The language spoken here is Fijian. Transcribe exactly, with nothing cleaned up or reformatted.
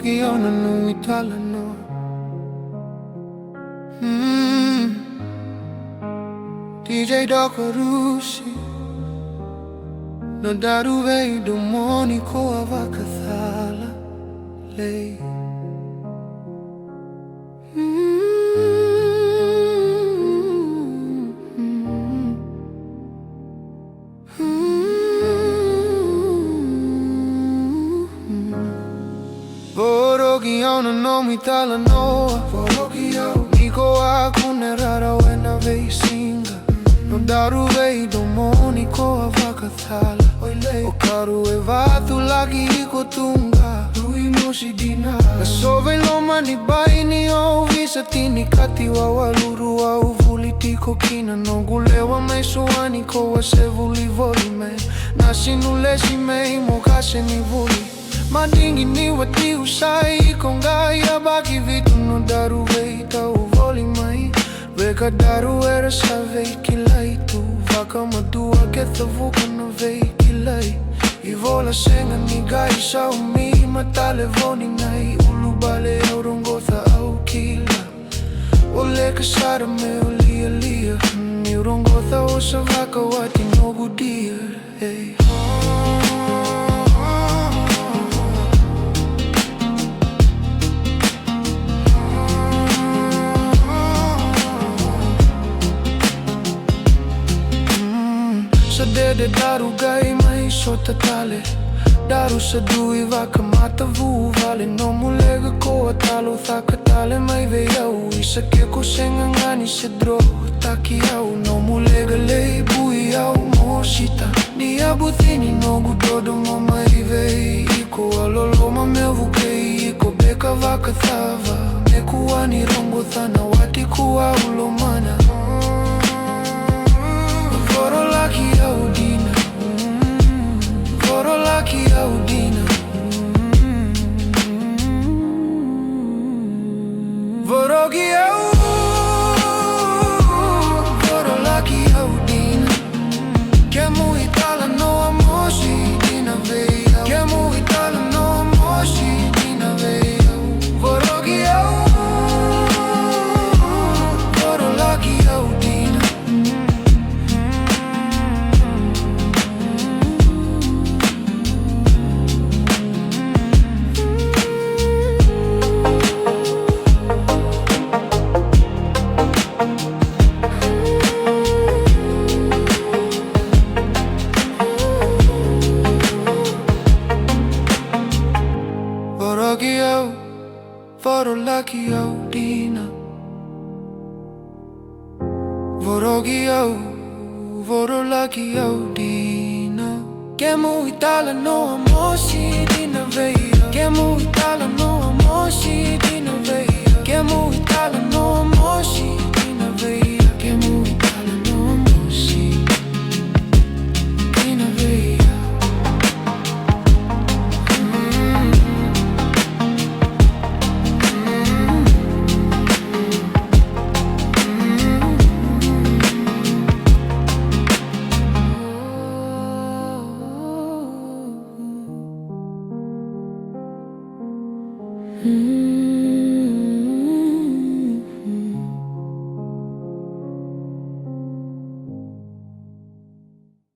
Voroki au nanumi talanoa. Mm. D J Dokarusi, nodaru veidomoni ko a vakacala lei. Mm. Voroki au na nomu italanoa. Voroki au ni ko a kune rarau ena veisiga. Nodaru veidomoni ko a vakacala. O karu e vatulaki iko tuqa. Rui mosi dina. Na sova i loma ni bai ni ovisa, tini kati wawa, ruru au vuli tiko kina. Noqu lewa mai Suani ko a se vuli voli mai. Na sinu lesi mai mo ka se ni vuli. Madigi ni wati u sai iko qai yabaki vitu, nodaru veitau voli mai. Veka daru era sa veikilai tu. Vakamadua ke cavuka na veikilai. I vola sega ni qai saumi, ma talevoni na i ulubale au rogoca au kila. O leka sara meu lialia, niu rogoca o sa vakawati noqu dia. Ei. Mm, sa dede daru qai mai sota tale. Daru sa dui vakamatavuvale, nomu leqa ko a talo caka tale mai vei au. Isa ke ko sega ga ni se drotaki au, nomu leqa lei bui au mo sita. Ni a bucini noqu dodomo mai vei iko, a loloma meu vukei iko beka vakacava. Me kua ni rogoca na wati kua au lomana. Vorolaki au dina. Vorolaki au dina. Voroki au. Vorolaki au dina. Kemu italanoa mosi dina vei au. Kemu italanoa mosi dina vei au. Voroki au. Vorolaki au dina. Voroki au, vorolaki au dina. Voroki au, vorolaki au dina. Kemu italanoa mosi dina vei au. Kemu italanoa mosi dina vei au. Kemu italanoa